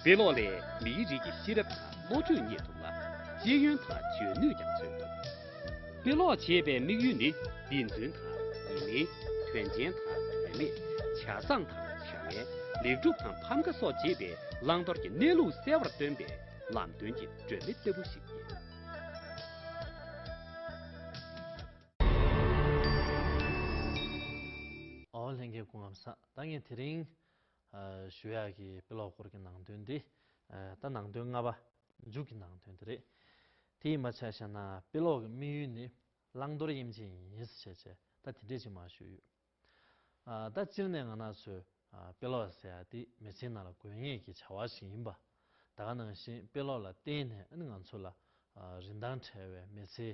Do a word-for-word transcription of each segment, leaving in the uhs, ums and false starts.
དཔེ་ཀློག་ལས་མིའི་རིགས་ཀྱི་ཤེས་རབ་དང་བློ་གྲོས་རྙེད་ཐུབ་ལ། ཤེས་ཡོན་དང་འཇོན་ནུས་ཀྱང་འཚོལ་ཐུབ། དཔེ་ཀློག་བྱེད་པའི་དམིགས་ཡུལ་ནི་བདེན་རྫུན་དང་ཡིན་མིན། དོན་ཆེན་དང་དོན་མེད། ཆ་ཚང་དང་ཆ་མེད། ལེགས་གྲུབ་དང་ཕམ་ཁ་སོགས་བྱེད་པའི་བླང་དོར་གྱི་གནས་ལུགས་གསལ་བར་སྟོན་པའི་ལམ་སྟོན་གྱི་སྒྲོན་མེ་ལྟ་བུ་ཞིག་ཡིན། ཨོ་ལྷན་རྒྱས་སྐུ་ཁམས་བཟང་། ད་ངས་དེ་རིང་ཨ་ཞུ་ཡག་གི་དཔེ་ཀློག་སྐོར་གྱི་ནང་དོན་འདི་ཨ་ད་ནང་དོན་ལྔ་པ་མཇུག་གི་ནང་དོན་དེ་རེད། དེ་ཡིན་པ་ཆ་བཞག་ན་དཔེ་ཀློག་གི་དམིགས་ཡུལ་ནི་བླང་དོར་དབྱེ་འབྱེད་ཡིན་ཟེར་བྱས་བྱས་ད་དེ་འདྲས་ཅིག་མར་ཞུས་ཡོད། ཨ་ད་སྤྱིར་ནས་ང་རང་ཚོས་ཨ་དཔེ་ཀློག་ཟེར་ཡག་དེ་མི་ཚེའི་ནང་ལ་དགོས་ངེས་ཀྱི་བྱ་བ་ཞིག་ཡིན་པ། ད་ག་ནང་བཞིན་དཔེ་ཀློག་ལ་བརྟེན་ནས་ཨ་ནི་ང་ཚོ་ལ་ཨ་རིན་ཐང་བྲལ་བའི་མི་ཚེའི་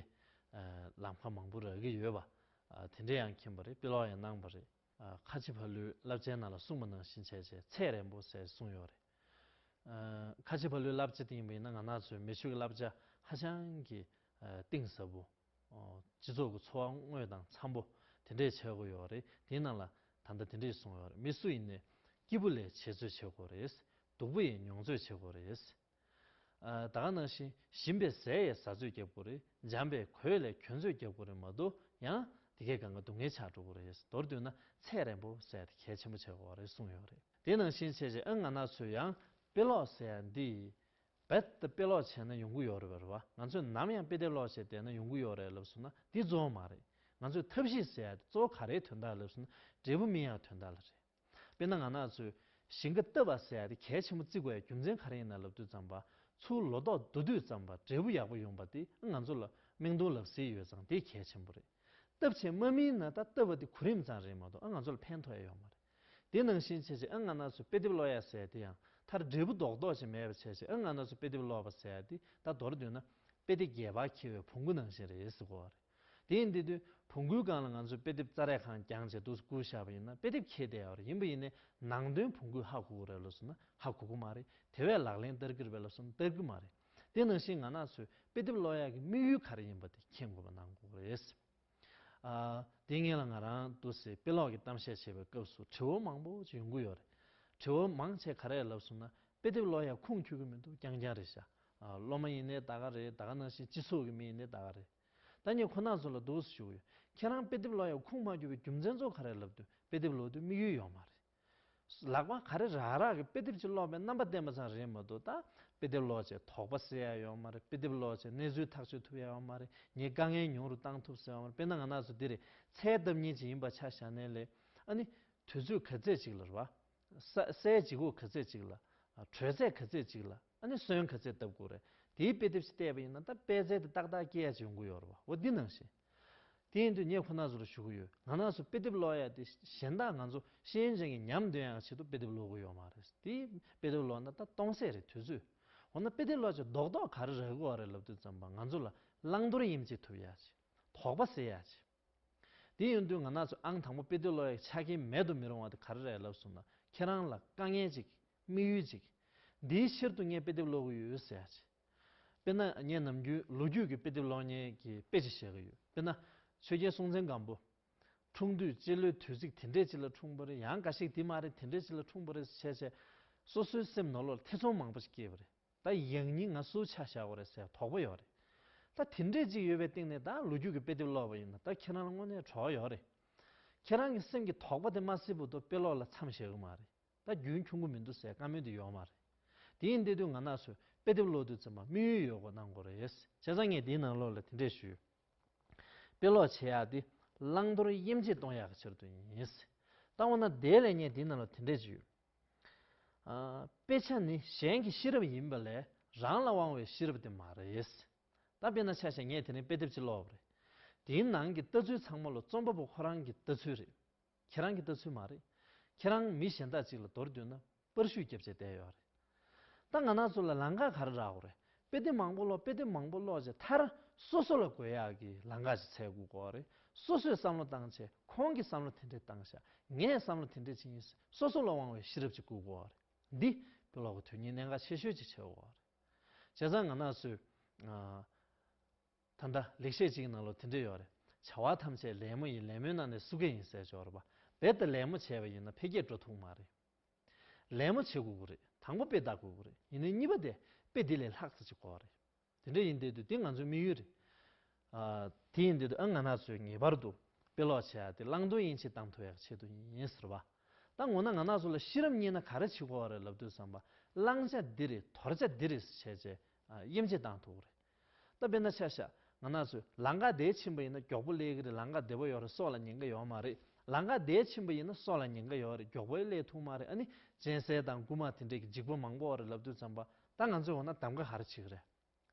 ཨ་ལམ་ཁ་མང་པོ་རག་གི་ཡོད་པ། ཨ་དེ་འདྲས་ཡང་མཁྱེན་པ་རེད། དཔེ་ཀློག་ཡང་གནང་པ་རེད། ཨ་ཁ་ཆེ་ཕ་ལུའི་བསླབ་བྱའི་ནང་ལ་གསུངས་པ་ནང་བཞིན་བྱས་བྱས་ཚད་རན་པོ་ཟེར་གསུངས་ཡོད་རེད། ཨ་ཁ་ཆེ་ཕ་ལུའི་བསླབ་བྱ་དེ་ཡིན་པ་ཡིན་ན་ང་རང་ཚོའི་མི་ཆོས་ཀྱི་བསླབ་བྱ་ཧ་ཅང་གི་ཨ་གཏིང་ཟབ་པོ། ཨོ་སྤྱི་ཚོགས་ཀྱི་འཚོ་བ་དངོས་དང་འཚམ་པོ་དེ་འདྲས་བྱེད་དགོས་ཡོད་རེད། དེའི་ནང་ལ་ད་ལྟ་དེ་འདྲས་གསུངས་ཡོད་རེད། མི་སུ་ཡིན་ནའི་སྐྱིད་པོ་ལ་འཆད་རྩོད་བྱེད་དགོས་རེད། སྡུག་པོ་ཡི་མྱོང་ཚོད་བྱེད་དགོས་རེད། ཨ་ད་ག་ནང་བཞིན་ཞིམ་པའི་ཟས་ཡི་ཟ་ཚོད་རྒྱབ་དགོས་རེད། འཇམ་པའི་གོས་ལ་གྱོན་ཚོད་རྒྱབ་དགོས་རེད་མ་གཏོགས་ཡང་དེ་གའི་སྒང་ག་སྡུག་བསྔལ་ཆགས་འགྲོ་གི་རེད། མདོར་བསྡུས་ན་ཚད་རན་པོ་ཟེར་དེ་གལ་ཆེན་པོ་ཆགས་ཀྱི་ཡོད་རེད་གསུངས་ཡོད་རེད། དེ་ནང་བཞིན་བྱས་བྱས་ཨ་ང་རང་ཚོས་ཡང་དཔེ་ཀློག་ཟེར་ཡ་འདི་རྦད་དེ་དཔེ་ཀློག་བྱས་ན་ཡོང་གི་ཡོད་རེད་པ། ང་ཚོས་ནམ་ཡང་དཔེ་དེབ་ཀློག་བྱས་བསྡད་ན་ཡོང་གི་ཡོད་རེད་ལབ་སོང་ན་འདི་གཙོ་བོ་མ་རེད། ང་ཚོས་ཐབས་ཤེས་ཟེར་ཡ་དེ་གཙོ་བོ་ག་རེའི་དོན་དག་ལབ་སོང་ན་འབྲས་བུ་སྨིན་ཡག་དོན་དག་ལ་རེད། དཔེར་ན་ང་རང་ཚོས་ཞིང་ཁ་བཏབ་པ་ཟེར་ཡ་དེ་གལ་ཆེན་པོ་བརྩི་དགོས་ཡ་རྒྱུ་མཚན་ག་རེ་ཡིན་ན་ལབ་དུས་ཙམ་པ། ཚུར་ལོ་ཏོག་བསྡུ་དུས་ཙམ་པ་འབྲས་བུ་ཡག་པོ་ཡོང་པ་དེ་ང་ཚོ་ལ་སྨན་གདོང་ལབ་སྲོལ་ཡོད་ཙང་དེ་གལ་ཆེན་པོ་རེད། བཏབ་བྱས་མ་སྨིན་ན་ད་བཏབ་པ་དེ་གོ་རིམ་ཙམ་རེད་མ་གཏོགས་ཨ་ང་ཚོ་ལ་ཕན་ཐོགས་ཡ་ཡོད་མ་རེད། དེ་ནང་བཞིན་བྱས་བྱས་ཨ་ང་རང་ཚོས་དཔེ་དེབ་ཀློག་ཡ་ཟེར་ཡ་དེ་ཡང་མཐར་འབྲས་བུ་རྡོག་རྡོག་ཅིག་མེད་པ་བྱས་བྱས་ཨ་ང་རང་ཚོས་དཔེ་དེབ་ཀློག་པ་ཟེར་ཡ་དེ་ད་མདོར་བསྡུས་ན་དཔེ་དེབ་རྒྱས་པར་འཁྱེར་བའི་བོང་གུ་ནང་བཞིན་རེད་ཟེར་གོ་བ་རེད། དེ་ཡིན་དུས་དུས་བོང་གུའི་སྒང་ལ་ང་ཚོས་དཔེ་དེབ་ཙ་རེ་གང་བརྒྱངས་བྱས་འདུག་སེ་བསྐུར་བཞག་པ་ཡིན་ན་དཔེ་དེབ་འཁྱེར་བསྡད་ཡོད་རེད། ཡིན་པ་ཡིན་ནའི་ནང་དོན་བོང་གུས་ཧ་གོ་གི་རེད་ལབ་སོང་ན་ཧ་གོ་གི་མ་རེད། དེ་བས་ལག་ལེན་བསྟར་གི་རེད་པས་ལབ་སོང་ན་བསྟར་གི་མ་རེད། དེ་ནང་བཞིན་ང་རང་ཚོས་དཔེ་དེབ་ཀློག་ཡག་གི་དམིགས་ཡུལ་ག་རེ་ཡིན་པ་དེ་མཁྱེན་དགོས་པ་གནང་དགོས་རེད། ཨ་དེ་སྔོན་ལ་ང་རང་འདུག་སེ་དཔེ་ཀློག་གི་གཏམ་བཤད་བྱེད་པའི་སྐབས་སུ་དྲི་བ་མང་པོ་ཅིག་ཡོང་གི་ཡོད་རེད། དྲི་བ་མང་ཆེ་ག་རེ་ལབ་སོང་ན་དཔེ་དེབ་ཀློག་ཡག་ཁུངས་འཁྱོལ་གི་མི་འདུག་རྐྱང་རྐྱང་རེད་ཤག་ཨ་སློབ་མ་ཡིན་ནའི་ད་ག་རེད། ད་ག་ནང་བཞིན་སྤྱི་ཚོགས་ཀྱི་མི་ཡིན་ནའི་ད་ག་རེད། ད་ངས་ཁོ་ན་ཚོ་ལ་འདུག་སེ་ཞུ་གི་ཡོད། ཁྱེད་རང་དཔེ་དེབ་ཀློག་ཡག་ཁུངས་མ་འཁྱོལ་བའི་རྒྱུ་མཚན་ཚོ་ག་རེ་ལབ་དུས་དཔེ་དེབ་ཀློག་དུས་དམིགས་ཡུལ་ཡོད་མ་རེད། ལག་པ་ག་རེ་རག་རག་གི་དཔེ་དེབ་ཅིག་ཀློག་པའི་རྣམ་པ་བསྟན་པ་ཙམ་རེད་མ་གཏོགས་ད་དཔེ་དེབ་ཀློག་བྱས་དོགས་པ་སེལ་ཡག་ཡོད་མ་རེད། དཔེ་དེབ་ཀློག་བྱས་གནས་ཚུལ་ཐག་གཅོད་ཐུབ་ཡག་ཡོད་མ་རེད། ངའི་དཀའ་ངལ་ཉུང་རུ་བཏང་ཐུབ་ས་ཡོད་མ་རེད། དཔེར་ན་ང་རང་ཚོ་འདི་རེད། ཚལ་བཏབ་མཁན་ཅིག་ཡིན་པ་ཆ་བཞག་ནའི་ལས་ཨ་ནི་དུས་ཚོད་ག་ཚད་ཅིག་ལ་རེད་བ། ས་སའི་ལྗིད་ཁོག་ག་ཚད་ཅིག་ལ། ཨ་དྲོད་ཚད་ག་ཚད་ཅིག་ལ། ཨ་ནི་སོན་ག་ཚད་བཏབ་དགོས་རེད། དེའི་དཔེ་དེབ་ཅིག་བལྟས་པ་ཡིན་ན་ད་དཔེ་ཚད་དེ་ཏག་ཏག་སྐྱེ་ཡག་ཅིག་ཡོང་གི་ཡོད་རེད་བ། འོ་འདི་ནང་བཞིན། དེ་ཡིན་དུས་ངས་ཁོ་ན་ཚོ་ལ་ཞུ་གི་ཡོད། ང་རང་ཚོ་དཔེ་དེབ་ཀློག་ཡག་དེ་གཞན་དག་ང་ཚོ་ཤེས་ཡོན་ཅན་གྱི་ཉམས་འདོན་ཡག་ཆེད་དུ་དཔེ་དེབ་ཀློག་གི་ཡོད་མ་རེད། དེ་དཔེ་དེབ་ཀློག་ན་ད་སྟོང་ཟད་རེད་དུས་ཚོད། འོ་ན་དཔེ་དེབ་ཀློག་བྱས་རྡོག་རྡོག་ག་རེ་རག་གི་ཡོད་རེད་ལབ་དུས་ཙམ་པ་ང་ཚོ་ལ་བླང་དོར་དབྱེ་འབྱེད་ཐུབ་ཡག་ཅིག་དོགས་པ་སེལ་ཡག་ཅིག་དེ་ཡིན་དུས་ང་རང་ཚོ་ཨང་དང་པོ་དཔེ་དེབ་ཀློག་ཡག་ཆ་རྐྱེན་མེད་དུ་མི་རུང་བ་དེ་ག་རེ་རེད་ལབ་སོང་ན་ཁྱེད་རང་ལ་དཀའ་ངལ་ཅིག་དམིགས་ཡུལ་ཅིག་འདིའི་ཕྱིར་དུ་ངས་དཔེ་དེབ་ཀློག་གི་ཡོད་ཟེར་ཡག་ཅིག་དཔེར་ན་ངས་ནམ་རྒྱུན་ལོ་རྒྱུས་ཀྱི་དཔེ་དེབ་ཀློག་མཁན་གྱི་དཔེ་ཅིག་བཤད་ཀྱི་ཡོད། དཔེར་ན་ཆོས་རྒྱལ་སྲོང་བཙན་སྒམ་པོ། འཁྲུངས་དུས་སྤྱི་ལོའི་དུས་ཚིགས་དེ་འདྲས་ཅིག་ལ་འཁྲུངས་པ་རེད། ཡང་འགའ་ཞིག་དེ་མ་རེད་དེ་འདྲས་ཅིག་ལ་འཁྲུངས་པ་རེད་བྱས་བྱས། སོ་སོའི་སེམས་ནང་ལོགས་ལ་ཐེ་ཚོམ་མང་པོ་ཞིག་སྐྱེས་པ་རེད། ད་ཡང་སྙིང་ང་སུ་ཆ་བཞག་དགོས་རེད་ཟེར་དོགས་པ་ཡོད་རེད། ད་དེ་འདྲས་ཅིག་ཡོད་པའི་སྟེང་ནས་ད་ལོ་རྒྱུས་ཀྱི་དཔེ་དེབ་ཀློག་པ་ཡིན་ན་ད་ཁྱེད་རང་ལ་དངོས་གནས་གྲོགས་ཡོད་རེད། ཁྱེད་རང་གི་སེམས་ཀྱི་དོགས་པ་དེ་མ་སེལ་བར་དུ་དཔེ་ཀློག་ལ་མཚམས་བཞག་གི་མ་རེད། ད་རྒྱུན་འཁྱོངས་གི་མི་འདུག་ཟེར་བཀའ་མོལ་དེ་ཡོད་མ་རེད། དེ་ཡིན་དེ་དུས་ང་རང་ཚོས་དཔེ་དེབ་ཀློག་དུས་ཙམ་པ་དམིགས་ཡུལ་ཡོད་དགོས་གནང་དགོས་རེད། བྱས་ཙང་ངས་དེའི་ནང་ལོགས་ལ་དེ་འདྲས་ཞུས། དཔེ་ཀློག་བྱེད་ཡག་དེ་བླང་དོར་དབྱེ་འབྱེད་གཏོང་ཡག་གི་ཕྱིར་དུ་ཡིན། ད་འོ་ན་དེ་ལས་ངས་དེའི་ནང་ལ་དེ་འདྲས་ཞུས། ཨ་དཔེ་ཆ་ནི་གཞན་གྱི་ཤེས་རབ་ཡིན་པ་ལས་རང་ལ་དབང་བའི་ཤེས་རབ་དེ་མ་རེད། ད་དཔེར་ན་ཆ་བཞག་ངས་དེ་རིང་དཔེ་དེབ་ཅིག་ཀློག་པ་རེད། དེའི་ནང་གི་ལྟ་ཚུལ་ཚང་མ་ལོ་རྩོམ་པ་པོ་ཁོ་རང་གི་ལྟ་ཚུལ་རེད། ཁྱེད་རང་གི་ལྟ་ཚུལ་མ་རེད། ཁྱེད་རང་མི་གཞན་དག་ཅིག་ལ་མདོར་བསྡུས་ན་པར་བཤུས་བརྒྱབ་བྱས་བསྡད་ཡོད་རེད། ད་ང་རང་ཚོ་ལ་ལམ་ཁ་ག་རེ་རག་གི་རེད། དཔེ་དེབ་མང་པོ་ཀློག་དཔེ་དེབ་མང་པོ་ཀློག་བྱས་མཐར་སོ་སོ་ལ་དགོས་ཡག་གི་ལམ་ཁ་ཅིག་འཚོལ་དགོས་ཀྱི་རེད། སོ་སོས་བསམ་བློ་བཏང་བྱས་ཁོང་གིས་བསམ་བློ་དེ་འདྲས་བཏང་ཤག་ངས་བསམ་བློ་དེ་འདྲས་བྱེད་ཡིན། སོ་སོ་ལ་དབང་བའི་ཤེས་རབ་ཅིག་དགོས་ཀྱི་རེད། འདི་དཔེ་ཀློག་གི་དོན་སྙིང་གནད་འགག་ཆེ་ཤོས་ཅིག་ཆགས་ཀྱི་རེད། བྱས་ཙང་ང་རང་ཚོས་ཨ། ད་ལྟ་ལེགས་བཤད་ཅིག་གི་ནང་ལོགས་དེ་འདྲ་ཡོད་རེད། བྱ་བ་ཐམས་ཅད་ལད་མོ་ཡིན། ལད་མོའི་ནང་ནས་སྲུ་སྐད་ཡིན་ཟེར་ཅིག་ཡོད་རེད་པ། རྦད་དེ་ལད་མོ་བྱས་པ་ཡིན་ན་འཕེལ་རྒྱས་འགྲོ་ཐུབ་མ་རེད། ལད་མོ་བྱེད་དགོས་ཀྱི་རེད། དང་པོ་དཔེ་ལྟ་དགོས་ཀྱི་རེད། ཡིན་ནའི་གཉིས་པ་དེ་དཔེ་དེ་ལས་ལྷག་ཙམ་ཅིག་དགོས་པ་རེད། དེ་འདྲ་ཡིན་དུས་དེ་ང་ཚོའི་དམིགས་ཡུལ་རེད། ཨ། དེ་ཡིན་དུས་ཨ་ང་རང་ཚོས་ངེས་པར་དུ་དཔེ་ཀློག་བྱེད་ཡ་དེ་བླང་དོར་དབྱེ་འབྱེད་བཏང་ཐུབ་ཡ་གི་ཆེད་དུ་ཡིན་ཟེར་བ། ད་འོ་ན་ང་རང་ཚོ་ལ་ཤེས་རབ་རྙེད་ན་ག་རེ་བྱེད་དགོས་པ་རེད་ལབ་དུས་ཙམ་པ། བླང་བྱ་འདི་རེད། དོར་བྱ་འདི་རེད་ཟེར་བྱས་བྱས། ཨ། དབྱེ་འབྱེད་བཏང་ཐུབ་ཀྱི་རེད། ད་དཔེར་ན་ཆ་བཞག་ང་རང་ཚོས་ལམ་ཁ་དེར་ཕྱིན་པ་ཡིན་ན་མགྱོགས་པོ་སླེབས་ཀྱི་རེད། ལམ་ཁ་བདེ་པོ་ཡོད་རེད། སྲོག་ལ་ཉེན་ཁ་ཡོད་མ་རེད། ལམ་ཁ་དེར་ཕྱིན་པ་ཡིན་ན་སྲོག་ལ་ཉེན་ཁ་ཡོད་རེད། མགྱོགས་པོ་སླེབས་ཐུབ་མ་རེད། ཨ་ནི་སྦྱིན་སྲེག་དང་རྐུན་མ་དེ་འདྲས་ཀྱི་འཇིགས་པ་མང་པོ་ཡོད་རེད་ལབ་དུས་ཙམ་པ། ད་ང་ཚོས་འོ་ན་གདམ་ག་ག་རེ་བྱེད་ཀྱི་རེད།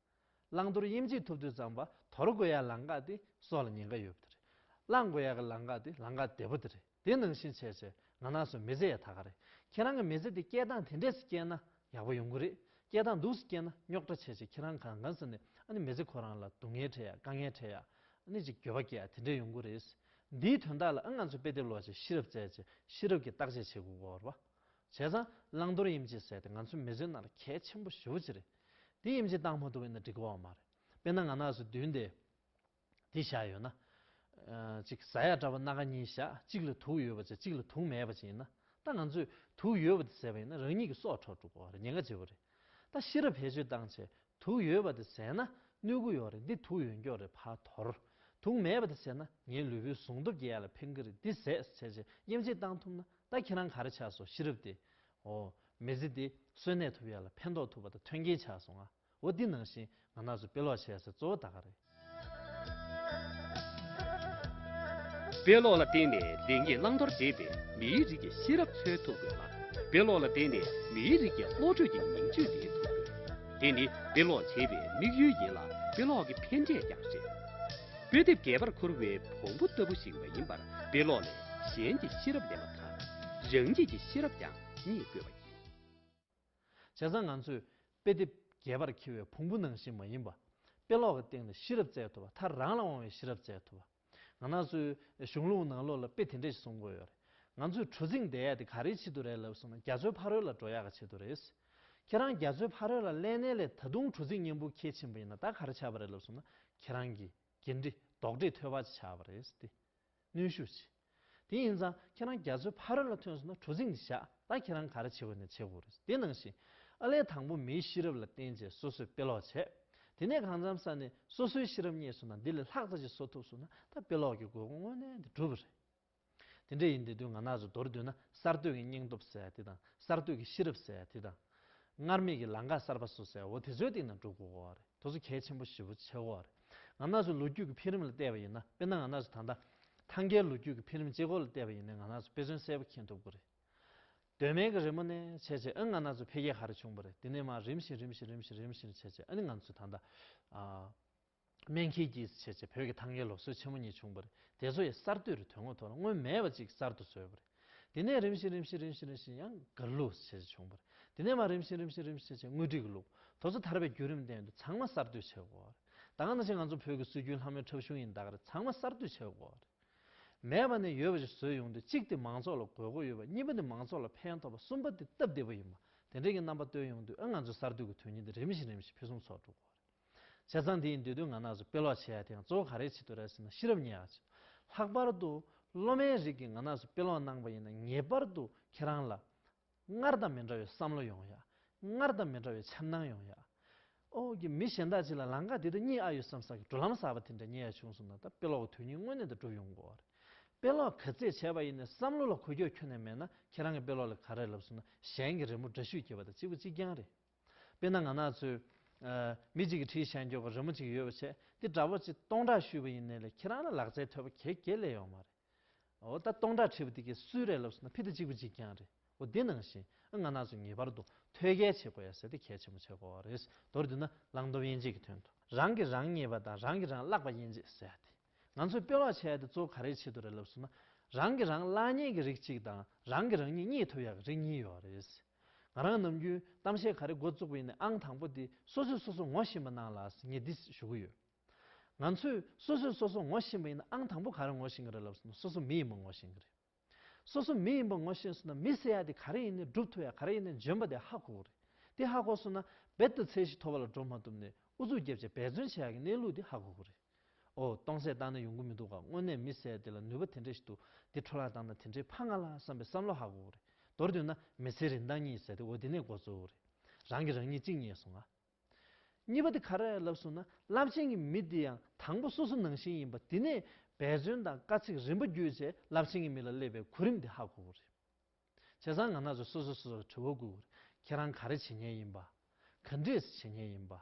བླང་དོར་དབྱེ་འབྱེད་ཐུབ་དུས་ཙམ་པ། དོར་དགོས་ཡ་ལམ་ཁ་དེ་སྲོག་ལ་ཉེན་ཁ་ཡོད་པ་དེ་རེད། བླང་དགོས་ཡ་གི་ལམ་ཁ་དེ་ལམ་ཁ་བདེ་པོ་དེ་རེད། དེ་ནང་བཞིན་བྱས་བྱས་ང་རང་ཚོ་མི་ཚེ་ཡ་ད་ག་རེད། ཁྱེད་རང་གི་མི་ཚེ་དེ་སྐྱེལ་སྟངས་དེ་འདྲས་སུ་སྐྱེལ་ན་ཡག་པོ་ཡོང་གི་རེད། སྐྱེལ་སྟངས་སྡུག་སུ་སྐྱེལ་ན་རྙོག་དྲ་ཆེ་ཆེ། ཁྱེད་རང་གང་གང་ས་ནས་ཨ་ནི་མི་ཚེ་ཁོ་རང་ལ་སྡུག་བསྔལ་འཕྲད་ཡ། དཀའ་ངལ་འཕྲད་ཡ། ཨ་ནི་ཅིག་འགྱོད་པ་སྐྱེ་ཡ་དེ་འདྲས་ཡོང་གི་རེད། འདིའི་དོན་དག་ལ་ཨ་ང་ཚོ་དཔེ་དེབ་ཀློག་བྱས་ཤེས་རབ་བཙལ་བྱས་ཤེས་རབ་ཀྱི་བརྟག་དཔྱད་བྱེད་དགོས་ཀྱི་ཡོད་རེད་པ། བྱས་ཙང་བླང་དོར་དབྱེ་འབྱེད་ཟེར་དེ་ང་ཚོའི་མི་ཚེའི་ནང་ལ་གལ་ཆེན་པོ་ཞེ་པོ་ཅིག་རེད། དེ་དབྱེ་འབྱེད་བཏང་མ་ཐུབ་པ་ཡིན་ན་འགྲིག་གི་ཡོད་མ་རེད། དཔེར་ན་ང་རང་ཚོ་མདུན་དེ་དེ་བཞག་ཡོད་ན། ཨ། གཅིག་ཟ་ཡ་འདྲ་པོ་སྣ་ཁ་གཉིས་བཞག་གཅིག་ལ་དུག་ཡོད་པ་བྱས་གཅིག་ལ་དུག་མེད་པ་ཅིག་ཡིན་ན། ད་ང་ཚོས་དུག་ཡོད་པ་དེ་ཟས་པ་ཡིན་ན་རང་ཉིད་ཀྱི་སྲོག་འཕྲོག་འགྲོ་གི་རེད། ཉེན་ཁ་ཆེ་པོ་རེད། ད་ཤེས་རབ་བེད་སྤྱོད་བཏང་བྱས་དུག་ཡོད་པ་དེ་ཟས་ན་གནོད་ཀྱི་ཡོད་རེད། འདི་དུག་ཡོད་མཁན་རེད། ཕར་དོར། དུག་མེད་པ་དེ་ཟས་ན་ངའི་ལུས་པོའི་ཟུངས་སྟོབས་རྒྱས་ཡ་ལ་ཕན་གྱི་རེད། འདི་ཟས་བྱས་བྱས་དབྱེ་འབྱེད་བཏང་ཐུབ་ན། ད་ཁྱེད་རང་ག་རེ་ཆགས་སོང་། ཤེས་རབ་དེ། འོ། མི་ཚེ་འདི་གསོན་གནས་ཐུབ་ཡ་ལ་ཕན་ཐོགས་ཐུབ་པ་དང་མཐུན་རྐྱེན་ཆགས་སོང་ང་། འོ་འདི་ནང་བཞིན་ང་རང་ཚོ་དཔེ་ཀློག་བྱེད་ས་གཙོ་བོ་ད་ག་རེད། དཔེ་ཀློག་ལ་བརྟེན་ནས་ལེགས་ཉེས་བླང་དོར་འབྱེད་པའི་མིའི་རིགས་ཀྱི་ཤེས་རབ་འཚོལ་ཐུབ་དགོས་ལ། དཔེ་ཀློག་ལ་བརྟེན་ནས་མིའི་རིགས་ཀྱི་བློ་གྲོས་ཀྱི་ཉིང་བཅུད་འདེགས་ཐུབ་དགོས། དེ་ནི་དཔེ་ཀློག་བྱེད་པའི་དམིགས་ཡུལ་ཡིན་ལ། དཔེ་ཀློག་གི་ཕན་འབྲས་ཀྱང་རེད། དཔེ་དེབ་རྒྱས་པར་ཁུར་བའི་བོང་བུ་ལྟ་བུ་ཞིག་མ་ཡིན་པར། དཔེ་ཀློག་ལས་གཞན་གྱི་ཤེས་རབ་ལེན་པ་དང་། རང་ཉིད་ཀྱི་ཤེས་རབ་ཀྱང་རྙེད་དགོས་པ་ཡིན། བྱས་ཙང་ང་ཚོས་དཔེ་དེབ་རྒྱས་པར་འཁྱེར་བའི་བོང་བུ་ནང་བཞིན་མ་ཡིན་པ། དཔེ་ཀློག་གི་སྟེང་ནས་ཤེས་རབ་བཙལ་ཐུབ་པ། ཐར་རང་ལ་དབང་བའི་ཤེས་རབ་བཙལ་ཐུབ་པ། ང་རང་ཚོའི་གཞུང་ལུགས་ནང་ལོགས་ལ་དཔེ་དེ་འདྲས་ཤིག་གསུང་གི་ཡོད་རེད། ང་ཚོས་གྲུ་གཟིངས་བསྡད་ཡ་དེ་ག་རེའི་ཆེད་དུ་རེད་ལབ་སོང་ན། རྒྱ་མཚོའི་ཕ་རོལ་ལ་འགྲོ་ཡག་གི་ཆེད་དུ་རེད། ཁྱེད་རང་རྒྱ་མཚོའི་ཕ་རོལ་ལ་སླེབས་ནའི་ལས་ད་དུང་གྲུ་གཟིངས་མཉེན་པོ་འཁྱེར་ཕྱིན་པ་ཡིན་ན། ད་ག་རེ་ཆགས་པ་རེད་ལབ་སོང་ན། ཁྱེད་རང་གི་འགན་འཁྲི་རྡོག་ཁྲེས་ཐོལ་པ་ཅིག་ཆགས་པ་རེད་དེ། གནོན་ཤུགས་ཆེ། དེ་ཡིན་ཙང་ཁྱེད་རང་རྒྱ་མཚོའི་ཕ་རོལ་ལ་ཐོན་སོང་ན་གྲུ་གཟིངས་འདི་བཞག་ད་ཁྱེད་རང་ག་རེ་བྱེད་དགོས་ན་བྱེད་དགོས་རེད། དེ་ནང་བཞིན་ཨ་ལས་དང་པོ་མིའི་ཤེས་རབ་ལ་བརྟེན་བྱས་སོ་སོས་དཔེ་ཀློག་བྱས། དེ་ནས་གང་འཚམ་ས་ནས་སོ་སོའི་ཤེས་རབ་རྙེད་སོང་ན། འདི་ལས་ལྷག་ཙམ་ཅིག་བཟོ་ཐུབ་སོང་ན། ད་དཔེ་ཀློག་གི་དགོས་མཁོ་དངོས་གནས་འདི་གྲུབ་པ་རེད། དེ་འདྲ་ཡིན་དུས་དུས་ང་རང་ཚོ་མདོར་བསྡུས་ན་གསར་གཏོད་ཀྱི་སྙིང་སྟོབས་ཟེར་ཡ་དེ་དང་། གསར་གཏོད་ཀྱི་ཤེས་རབ་ཟེར་ཡ་དེ་དང་། སྔར་མེད་ཀྱི་ལམ་ཁ་གསར་པ་བཟོ་ཟེར་བ་དེ་ཚོའི་སྟེང་ནས་འགྲོ་དགོས་ཀྱི་ཡོད་རེད། དེ་ཚོ་གལ་ཆེན་པོ་ཞེ་པོ་ཆགས་ཀྱི་ཡོད་རེད། ང་རང་ཚོ་ལོ་རྒྱུས་ཀྱི་འཕེལ་རིམ་ལ་བལྟས་པ་ཡིན་ན། དཔེར་ན་ང་རང་ཚོ་ད་ལྟ་ཐང་གའི་ལོ་རྒྱུས་ཀྱི་འཕེལ་རིམ་སྤྱི་ཁོག་ལ་བལྟས་པ་ཡིན་ན་ང་རང་ཚོ་དཔེ་མཚོན་གསལ་པོ་མཁྱེན་ཐུབ་ཀྱི་རེད། གདོད་མའི་གི་རི་མོ་ནས་བྱས་བྱས་ཨ་ང་རང་ཚོ་འཕེལ་རྒྱས་ག་རེ་བྱུང་བ་རེད། དེ་ནས་མར་རིམ་བཞིན་རིམ་བཞིན་རིམ་བཞིན་རིམ་བཞིན་བྱས་བྱས་ཨ་ནི་ང་ཚོ་ད་ལྟ་ཨ། སྨན་ཁྱིའི་དཀྱིལ་ཟེར་བྱས་བྱས་བོད་ཀྱི་ཐང་གའི་ལུགས་སྲོལ་ཆེན་མོ་གཉིས་བྱུང་བ་རེད། དེ་ཚོ་ཡི་གསར་གཏོད་རེད། དོན་དངོས་ཐོག་ལ་སྔོན་མེད་པ་ཅིག་གསར་དུ་བཟོས་པ་རེད། དེ་ནས་རིམ་བཞིན་རིམ་བཞིན་རིམ་བཞིན་རིམ་བཞིན་ཡང་སྒར་ལུགས་ཟེར་བྱས་བྱུང་བ་རེད། དེ་ནས་མར་རིམ་བཞིན་རིམ་བཞིན་རིམ་བཞིན་བྱས་བྱས་དངོས་བྲིས་ཀྱི་ལུགས། དེ་ཚོ་དར་བའི་བརྒྱུད་རིམ་སྟེང་དུ་ཚང་མ་གསར་གཏོད་བྱས་ཡོད་རེད། ད་ག་ནང་བཞིན་ང་ཚོ་བོད་ཀྱི་སྲོལ་རྒྱུན་ལྷ་མོའི་འཁྲབ་གཞུང་ཡིན་ད་ག་རེད། ཚང་མ་གསར་གཏོད་བྱས་ཡོད་རེད། མེད་པ་ནས་ཡོད་པ་ཞིག་བཟོས་ཡོང་དུས་གཅིག་དེ་མང་ཚོགས་ལ་དགོས་མཁོ་ཡོད་པ། གཉིས་པ་དེ་མང་ཚོགས་ལ་ཕན་ཐོགས་པ། གསུམ་པ་དེ་སྟབས་བདེ་པོ་ཡིན་པ། དེ་འདྲའི་གི་རྣམ་པ་སྟོན་ཡོང་དུས་ཨ་ང་ཚོ་གསར་གཏོད་ཀྱི་དོན་སྙིང་དེ་རིམ་བཞིན་རིམ་བཞིན་ཕུན་སུམ་ཚོགས་འགྲོ་གི་རེད། བྱས་ཙང་དེ་ཡིན་དུས་དུས་ང་རང་ཚོ་དཔེ་ཀློག་བྱེད་ཡ་དེ་ཡང་གཙོ་བོ་ག་རེའི་ཆེད་དུ་རེད་ཟེར་ན་ཤེས་རབ་རྙེད་ཡ་ཆེད། ལྷག་པར་དུ་སློབ་མའི་རིགས་ཀྱིས་ང་རང་ཚོ་དཔེ་ཀློག་གནང་པ་ཡིན་ན་ངེས་པར་དུ་ཁྱེད་རང་ལ་སྔར་དང་མི་འདྲ་བའི་བསམ་བློ་ཡོང་ཡ། སྔར་དང་མི་འདྲ་བའི་འཆར་སྣང་ཡོང་ཡ། ཨོ་གི་མི་གཞན་དག་ཅིག་ལ་ལམ་ཁ་འདི་ལྟ་རྙེད་ཨ་ཡོད་བསམ་ས་གི་འགྲོ་ལམ་གསར་པ་དེ་འདྲ་རྙེད་ཡ་བྱུང་སོང་ན་ད་དཔེ་ཀློག་གི་དོན་སྙིང་དངོས་གནས་དུ་འགྲུབ་ཡོང་གི་ཡོད་རེད། དཔེ་ཀློག་ག་ཚད་བྱས་པ་ཡིན་ནའི་བསམ་བློ་ལ་འགུལ་སྐྱོད་ཁྱོན་ནས་མེད་ན་ཁྱེད་རང་གི་དཔེ་ཀློག་ལ་ག་རེ་ལབ་སོང་ན་གཞན་གྱི་རི་མོ་འདྲ་བཤུས་བགྱིས་པ་དང་གཅིག་པ་གཅིག་རྐྱང་རེད། དཔེར་ན་ང་རང་ཚོས་ཨ་མི་གཅིག་གིས་བྲིས་བཞག་རྒྱུ་གི་རི་མོ་གཅིག་ཡོད་པ་བྱས་དེ་འདྲ་པོ་ཅིག་སྟོང་ཕྲག་བཤུས་པ་ཡིན་ནའི་ལས་ཁྱེད་རང་ལ་ལག་རྩལ་ཐོབ་པ་གེ་གེ་ལས་ཡོད་མ་རེད། འོ་ད་སྟོང་ཕྲག་བྲིས་པ་དེ་གའི་སུའི་རེད་ལབ་སོང་ན་ཕི་དེ་གཅིག་པ་གཅིག་རྐྱང་རེད། འོ་དེ་ནང་བཞིན་ཨ་ང་རང་ཚོ་ངེས་པར་དུ་ཐོས་རྒྱ་བྱེད་དགོས་ཡ་ཟེར་དེ་གལ་ཆེན་པོ་ཆགས་ཀྱི་ཡོད་རེད། མདོར་བསྡུས་ན་བླང་དོར་དབྱེ་འབྱེད་ཀྱི་དོན་དུ་རང་གིས་རང་རྙེད་པ་དང་རང་གིས་རང་བཀླགས་པ་དབྱེ་འབྱེད་ཟེར་ཡ་དེ། ང་ཚོས་དཔེ་ཀློག་བྱེད་ཡ་དེ་གཙོ་བོ་ག་རེའི་ཆེད་དུ་རེད་ལབ་སོང་ན། རང་གིས་རང་བཀླགས་མཁན་གྱི་རིགས་གཅིག་དང་རང་གིས་རང་ཉིད་རྙེད་ཐུབ་ཡ་གི་རིགས་གཉིས་ཡོད་རེད། ང་རང་ནམ་རྒྱུན་གཏམ་བཤད་ག་རེ་འགོ་བཙུགས་པ་ཡིན་ནའི་ཨང་དང་པོ་དེ་སོ་སོས་སོ་སོ་ངོ་ཤེས་པ་གནང་ལགས་ངས་འདི་ཞུ་གི་ཡོད། ང་ཚོས་སོ་སོས་སོ་སོ་ངོ་ཤེས་པ་ཡིན་ན་ཨང་དང་པོ་ག་རེ་ངོ་ཤེས་ཀྱི་རེད་ལབ་སོང་ན་སོ་སོ་མི་ཡིན་པ་ངོ་ཤེས་ཀྱི་རེད། སོ་སོ་མི་ཡིན་པ་ངོ་ཤེས་སོང་ན་མི་ཟེར་ཡ་དེ་ག་རེ་ཡིན་ནའི་སྒྲུབ་ཐུབ་ཡ་ག་རེ་ཡིན་ནའི་འཇོན་པ་དེ་ཧ་གོ་གི་རེད། དེ་ཧ་གོ་སོང་ན་རྦད་དེ་ཚད་གཞི་མཐོ་བ་ལ་འགྲོ་མ་ཐུབ་ནས་ཨུ་ཚུགས་རྒྱབ་བྱས་འབད་བརྩོན་བྱེད་ཡ་གི་གནས་ལུགས་དེ་ཧ་གོ་གི་རེད། ཨོ་སྟོང་ཟད་བཏང་ན་ཡོང་གི་མི་འདུག་ག་དངོས་གནས་མི་ཟེར་ཡ་དེ་ལ་ནུས་པ་དེ་འདྲ་ཞིག་འདུག་དེ་འཕྲོ་བརླག་བཏང་ན་དེ་འདྲའི་ཕངས་ང་ལ་བསམ་པའི་བསམ་བློ་ཧ་གོ་གི་རེད། མདོར་བསྡུས་ན་མི་ཚེའི་རིན་ཐང་གཉིས་ཟེར་ཏེ་འོ་དེ་ནས་འགོ་བཙུགས་རེད། རང་གིས་རང་ཉིད་གཅིག་རྙེད་སོང་ང་། གཉིས་པ་དེ་ག་རེ་ལབ་སོང་ན། རླབས་ཆེན་གྱི་མི་དེ་ཡང་དང་པོ་སོ་སོ་ནང་བཞིན་ཡིན་པ་དེ་ནས་འབད་བརྩོན་དང་དཀའ་ཚེགས་རིམ་པ་བརྒྱུད་བྱས་རླབས་ཆེན་གྱི་མི་ལ་སླེབས་པའི་གོ་རིམ་དེ་ཧ་གོ་དགོས་རེད། བྱས་ཙང་ང་རང་ཚོ་སོ་སོ་སོ་སོར་དྲི་བ་བཀོད་དགོས་རེད། ཁྱེད་རང་ག་རེ་བྱེད་མཁན་ཡིན་པ། ག་འདྲས་བྱེད་མཁན་ཡིན་པ།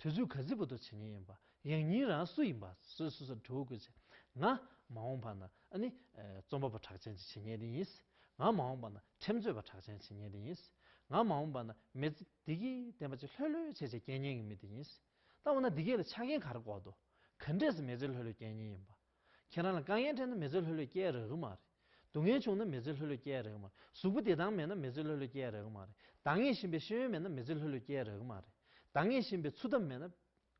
དུས་ཚོད་ག་ཚོད་བར་དུ་བྱེད་མཁན་ཡིན་པ། ཡང་སྙིང་རང་སུ་ཡིན་པ་སོ་སོ་སོ་སོར་དྲི་བ་བཀོད་བྱས། ང་མ་འོངས་པ་ན་ཨ་ནི་རྩོམ་པ་པོ་གྲགས་ཅན་ཅིག་བྱེད་མཁན་དེ་ཡིན། ང་མ་འོངས་པ་ན་ཁྲིམས་རྩོད་པ་གྲགས་ཅན་བྱེད་མཁན་དེ་ཡིན། ང་མ་འོངས་པ་ན་མི་ཚེ་བདེ་སྐྱིད་ལྡན་པ་ཅིག་ལྷོད་ལྷོད་བྱས་བྱས་སྐྱེལ་མཁན་གྱི་མི་དེ་ཡིན། ད་འོ་ན་འདི་གས་ལ་ཆ་རྐྱེན་ག་རེ་དགོས་འདུག་ག་འདྲས་སེ་མི་ཚེ་ལྷོད་ལྷོད་སྐྱེལ་མཁན་ཡིན་པ། ཁྱེད་རང་ལ་དཀའ་ངལ་འཕྲད་ན་མི་ཚེ་ལྷོད་ལྷོད་སྐྱེལ་རག་གི་མ་རེད། སྡུག་བསྔལ་བྱུང་ན་མི་ཚེ་ལྷོད་ལྷོད་སྐྱེལ་རག་གི་མ་རེད། གཟུགས་པོ་བདེ་ཐང་མེད་ན་མི་ཚེ་ལྷོད་ལྷོད་སྐྱེལ་རག་གི་མ་རེད། འདང་ངེས་བཞིན་པའི་ཤེས་ཡོན་མེད་ན་མི་ཚེ་ལྷོད་ལྷོད་སྐྱེལ་རག་གི་མ་རེད། འདང་ངེས་བཞིན་པའི་འཚོ་ཐབས་མེད་ན་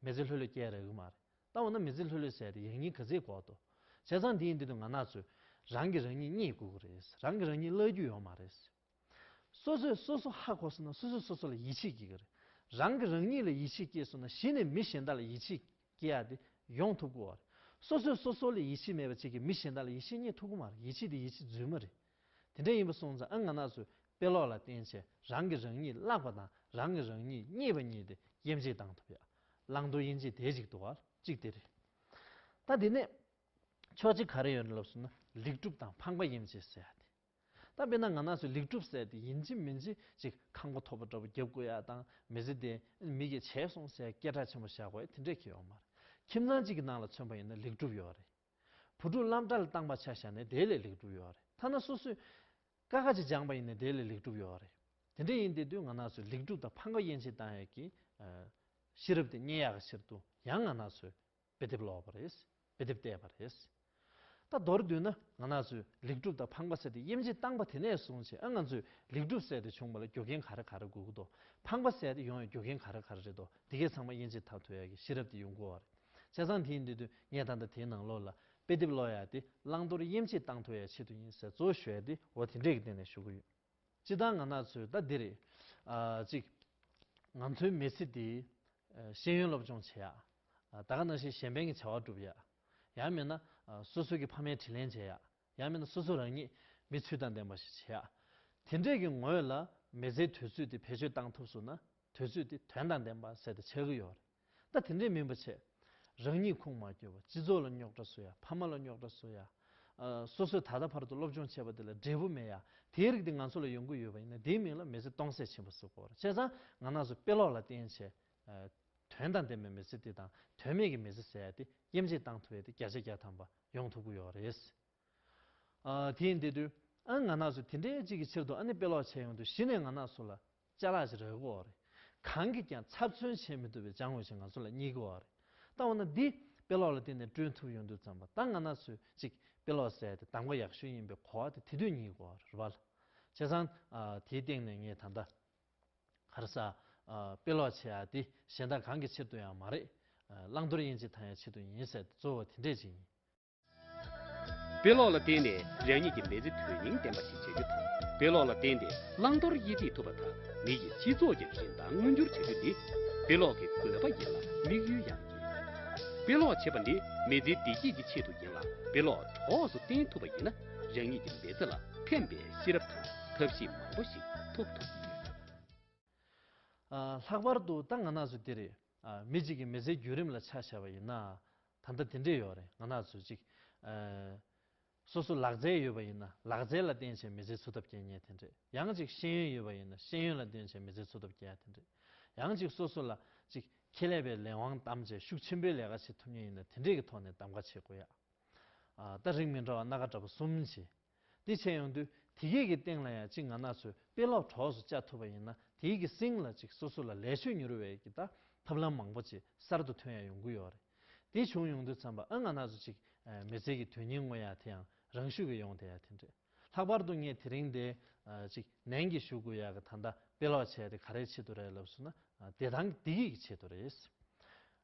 མི་ཚེ་ལྷོད་ལྷོད་སྐྱེལ་རག་གི་མ་རེད། ད་འོ་ན་མི་ཚེ་ལྷོད་ལྷོད་ཟེར་དེ་ཡག་ཉེས་ག་ཚད་དགོས་འདུག་བྱས་ཙང་འདི་ཡིན་དུས་ང་རང་ཚོས་རང་གིས་རང་ཉིད་རྙེད་དགོས་ཀྱི་རེད། རང་གིས་རང་ཉིད་བརླག་རྒྱུ་ཡོད་མ་རེད། སོ་སོས་སོ་སོ་ཧ་གོ་སོང་ན་སོ་སོས་སོ་སོ་ལ་ཡིད་ཆེས་སྐྱེ་གི་རེད། རང་གིས་རང་ཉིད་ལ་ཡིད་ཆེས་སྐྱེས་སོང་ན་གཞི་ནས་མི་གཞན་དག་ལ་ཡིད་ཆེས་སྐྱེ་ཡག་དེ་ཡོང་ཐུབ་ཀྱི་ཡོད་རེད། སོ་སོས་སོ་སོ་ལ་ཡིད་ཆེས་མེད་པ་ཅིག་གིས་མི་གཞན་དག་ལ་ཡིད་ཆེས་རྙེད་ཐུབ་ཀྱི་མ་རེད། ཡིད་ཆེས་དེ་ཡིད་ཆེས་རྫུན་མ་རེད། དེ་འདྲ་ཡིན་པ་སོང་ཙང་ཨ་ང་རང་ཚོས་དཔེ་ཀློག་ལ་བརྟེན་བྱས་རང་གིས་རང་ཉིད་བརླགས་པ་དང་རང་གིས་རང་ཉིད་རྙེད་པ་གཉིས་དེ་དབྱེ་འབྱེད་བཏང་ཐུབ་ཡག་བླང་དོར་དབྱེ་འབྱེད་དེ་གཅིག་འདུག་ག་གཅིག་དེ་རེད། ད་དེ་ནས་ཕྱོགས་གཅིག་ག་རེ་ཡོད་ལབ་སོང་ན་ལེགས་གྲུབ་དང་ཕངས་པ་དབྱེ་འབྱེད་ཟེར་ཡག་དེ། ད་དཔེར་ན་ང་རང་ཚོས་ལེགས་གྲུབ་ཟེར་དེ་ཡིན་གཅིག་མིན་གཅིག་ཅིག་ཁང་པ་མཐོ་པོ་འདྲ་པོ་རྒྱབ་དགོས་ཡག་དང་མི་ཚེ་དེ་མི་གིས་བྱས་སོང་ཟེར་སྐད་གྲགས་ཆེན་པོ་བཞག་དགོས་ཡག་དེ་འདྲས་ཀྱི་ཡོད་མ་རེད། ཁྱིམ་ཚང་གཅིག་གི་ནང་ལ་མཚོན་པ་ཡིན་ན་ལེགས་གྲུབ་ཡོད་རེད། བུ་ཕྲུག་སློབ་གྲྭ་ལ་བཏང་པ་ཆ་བཞག་ནས་དེ་ལས་ལེགས་གྲུབ་ཡོད་རེད། ཐ་ན་སོ་སོས་ཀ་ཁ་ཅིག་སྦྱངས་པ་ཡིན་ན་དེ་ལས་ལེགས་གྲུབ་ཡོད་རེད། དེ་འདྲས་ཡིན་དེ་དུས་ང་རང་ཚོས་ལེགས་གྲུབ་དང་ཕངས་པ་དབྱེ་འབྱེད་བཏང་ཡག་གི་ཤེས་རབ་དེ་རྙེད་ཡག་གི་ཕྱིར་དུ་ཡང་ང་རང་ཚོས་དཔེ་དེབ་ཀློག་པ་རེད། དཔེ་དེབ་བལྟས་པ་རེད། ད་མདོར་བསྡུས་ན་ང་རང་ཚོས་ལེགས་གྲུབ་དང་ཕངས་པ་ཟེར་དེ་དབྱེ་འབྱེད་བཏང་པ་དེ་ནས་བཟུང་བྱས་ཨ་ང་ཚོས་ལེགས་གྲུབ་ཟེར་དེ་བྱུང་བ་ལ་རྒྱུ་རྐྱེན་ག་རེ་ག་རེ་དགོས་ཀྱི་འདུག་ཕངས་པ་ཟེར་དེ་ཡོང་བའི་རྒྱུ་རྐྱེན་ག་རེ་ག་རེ་རེད་འདུག་འདི་གས་ཚང་མ་དབྱེ་འབྱེད་བཏང་ཐུབ་ཡག་གི་ཤེས་རབ་དེ་ཡོང་དགོས་པ་རེད། བྱས་ཙང་དེ་ཡིན་དུས་དུས་ངས་ད་ལྟ་དེའི་ནང་ལོགས་ལ་དཔེ་དེབ་ཀློག་ཡག་དེ་བླང་དོར་དབྱེ་འབྱེད་བཏང་ཐུབ་ཡག་ཆེད་དུ་ཡིན་ཟེར་གཙོ་བོ་ཞུ་ཡག་དེ་འོ་དེ་འདྲས་ཀྱི་སྟེང་ནས་ཞུ་གི་ཡོད། སྤྱིར་བཏང་ང་རང་ཚོས་ད་འདི་རེད། ཨ་གཅིག་ང་ཚོའི་མི་ཚེ་འདི་ཨ་ཤེས་ཡོན་སློབ་སྦྱོང་བྱེད་ཡག་ཨ་ད་ག་ནང་བཞིན་གཞན་ཕན་གྱི་བྱ་བ་སྒྲུབ་ཡག་ཡང་མིན་ན་ཨ་སོ་སོ་གི་ཕ་མའི་དྲིན་ལན་འཇལ་ཡག་ཡང་མིན་ན་སོ་སོ་རང་ཉིད་མི་ཚུལ་དང་ལྡན་པ་ཞིག་བྱེད་ཡག་དེ་འདྲས་ཀྱི་ངོས་ལ་མི་ཚེའི་དུས་ཚོད་འདི་བེད་སྤྱོད་བཏང་ཐུབ་སོང་ན་དུས་ཚོད་འདི་དོན་དང་ལྡན་པ་ཟེར་ཏེ་ཆགས་ཀྱི་ཡོད་རེད། ད་དེ་འདྲས་མིན་པ་བྱས། རང་ཉིད་ཁུངས་མ་འཁྱོལ་བ་སྤྱི་ཚོགས་ལ་རྙོག་དྲ་བཟོ་ཡ། ཕ་མ་ལ་རྙོག་དྲ་བཟོ་ཡ། ཨ་སོ་སོས་ད་ལྟ་བར་དུ་སློབ་སྦྱོང་བྱས་པ་དེ་ལ་འབྲས་བུ་མེད་ཡ། དེའི་རིགས་དེ་ང་ཚོ་ལ་ཡོང་གི་ཡོད་པ་ཡིན་ན་དེའི་མིང་ལ་མི་ཚེ་སྟོང་ཟད་ཕྱིན་པ་ཟེར་གོ་རེད། བྱས་ཙང་ང་རང་ཚོ་དཔེ་ཀློག་ལ་བརྟེན་བྱས་ཨ་དོན་དང་ལྡན་པའི་མི་ཚེ་དེ་དང་དོན་མེད་ཀྱི་མི་ཚེ་ཟེར་ཡ་དེ་དབྱེ་འབྱེད་བཏང་ཐུབ་ཡ་དེ་བརྒྱ་ཆ་བརྒྱ་ཐམ་པ་ཡོང་ཐུབ་ཀྱི་ཡོད་རེད། ཨ་དེ་ཡིན་དེ་དུས་ཨ་ང་རང་ཚོ་དེ་འདྲའི་གཅིག་གི་ཕྱིར་དུ་ཨ་ནི་དཔེ་ཀློག་བྱས་ཡོང་དུས་གཞི་ནས་ང་རང་ཚོ་ལ་ཅ་ལག་ཅིག་རག་གི་ཡོད་རེད། གང་གིས་ཀྱང་ཚབ་མཚོན་བྱེད་མི་ཐུབ་པའི་ཅ་དངོས་ཤིག་ང་ཚོ་ལ་རྙེད་ཀྱི་ཡོད་རེད། ད་འོ་ན་འདི་དཔེ་ཀློག་ལ་བརྟེན་ནས་བསྐྲུན་ཐུབ་ཡོང་དུས་ཙམ་པ་ད་ང་རང་ཚོས་གཅིག་དཔེ་ཀློག་ཟེར་ཡ་དེ་གདམ་ག་ཡག་ཤོས་ཡིན་པའི་གོ་བ་དེ་དེ་དུས་རྙེད་ཀྱི་ཡོད་རེད་བ། བྱས་ཙང་ཨ་དེའི་སྟེང་ནས་ངས་ད་ལྟ་ག་རེ་ཟ་ཨ་དཔེ་ཀློག་བྱེད་ཡ་དེ་གཞན་དག་གང་གི་ཆེད་དུ་ཡང་མ་རེད། ཨ་བླང་དོར་དབྱེ་འབྱེད་བཏང་ཡ་ཆེད་དུ་ཡིན་ཟེར་གཙོ་བོ་དེ་འདྲས་ཅིག་ཡིན། དཔེ་ཀློག་ལ་བརྟེན་ནས་རང་ཉིད་ཀྱི་མི་ཚེ་དོན་སྙིང་ལྡན་པ་ཞིག་བྱེད་རྒྱུ་དང་། དཔེ་ཀློག་ལ་བརྟེན་ནས་བླང་དོར་དབྱེ་འབྱེད་ཐུབ་པ་དང་མི་ཡི་སྤྱི་ཚོགས་ཀྱི་རིན་ཐང་མངོན་འགྱུར་བྱ་རྒྱུ་ནི་དཔེ་ཀློག་གི་དགོས་པ་ཡིན་ལ་དམིགས་ཡུལ་ཡང་ཡིན། དཔེ་ཀློག་བྱེད་པ་ནི་མི་ཚེའི་བདེ་སྐྱིད་ཀྱི་ཆེད་དུ་ཡིན་ལ་དཔེ་ཀློག་གྲོགས་སུ་བསྟེན་ཐུབ་པ་ཡིན་ན་རང་ཉིད་ཀྱི་མི་ཚེ་ལ་ཕན་པའི་ཤེས་རབ་དང་ཐབས་ཤེས་མང་པོ་ཞིག་ཐོབ་ཐུབ་ཀྱི་ཡོད། ཨ་ལྷག་པར་དུ་ད་ང་རང་ཚོ་འདི་རེད། ཨ་མི་གཅིག་གི་མི་ཚེའི་བརྒྱུད་རིམ་ལ་ཆ་བཞག་པ་ཡིན་ན། ད་ལྟ་དེ་འདྲས་ཡོད་རེད། ང་རང་ཚོ་གཅིག་ཨ་སོ་སོ་ལག་རྩལ་ཡོད་པ་ཡིན་ན་ལག་རྩལ་ལ་བརྟེན་བྱས་མི་ཚེ་འཚོ་ཐབས་སྐྱེལ་མཁན་དེ་འདྲས། ཡང་གཅིག་ཤེས་ཡོན་ཡོད་པ་ཡིན་ན་ཤེས་ཡོན་ལ་བརྟེན་བྱས་མི་ཚེ་འཚོ་ཐབས་སྐྱེལ་ཡ་དེ་འདྲས། ཡང་གཅིག་སོ་སོ་ལ་གཅིག་ཁེ་ལས་པའི་ལས་དབང་བདམས་བྱས་ཤུགས་ཆེན་པོའི་ལས་ཀ་བྱེད་ཐུབ་མཁན་ཡིན་ན་དེ་འདྲས་ཀྱི་ཐོག་ནས་གདམ་ག་བྱེད་དགོས་ཡ། ཨ་ད་རིགས་མི་འདྲ་བ་སྣ་ཁ་འདྲ་པོ་གསུམ་བྱས། འདི་བྱས་ཡོང་དུས་དེ་གས་ཀྱི་སྟེང་ལ་ཡང་གཅིག་ང་རང་ཚོས་དཔེ་ཀློག་གྲོགས་སུ་བཅའ་ཐུབ་པ་ཡིན་ན་དེའི་གི་སེང་ལ་གཅིག་སོ་སོ་ལ་ལས་ཆོད་མྱུར་བའི་གི་ད་ཐབས་ལམ་མང་པོ་ཅིག་གསར་དུ་ཐོན་ཡ་ཡོང་གི་ཡོད་རེད། དེ་བྱུང་ཡོང་དུས་ཙམ་པ་ཨ་ང་རང་ཚོ་གཅིག་མི་ཚེ་གི་དོན་སྙིང་མངོན་ཡ་དེ་ཡང་རང་ཤུགས་ཀྱིས་ཡོང་བསྡད་ཡ་དེ་འདྲས། ལྷག་པར་དུ་ངས་དེ་རིང་འདི་ཨ་ཅིག་ནན་གྱིས་ཞུ་དགོས་ཡག་གི་ད་ལྟ་དཔེ་ཀློག་བྱས་ཏེ་ག་རེའི་ཆེད་དུ་རེད་ལབ་སོང་ན་ཨ་བདེ་ཐང་བདེ་སྐྱིད་ཀྱི་ཆེད་དུ་རེད།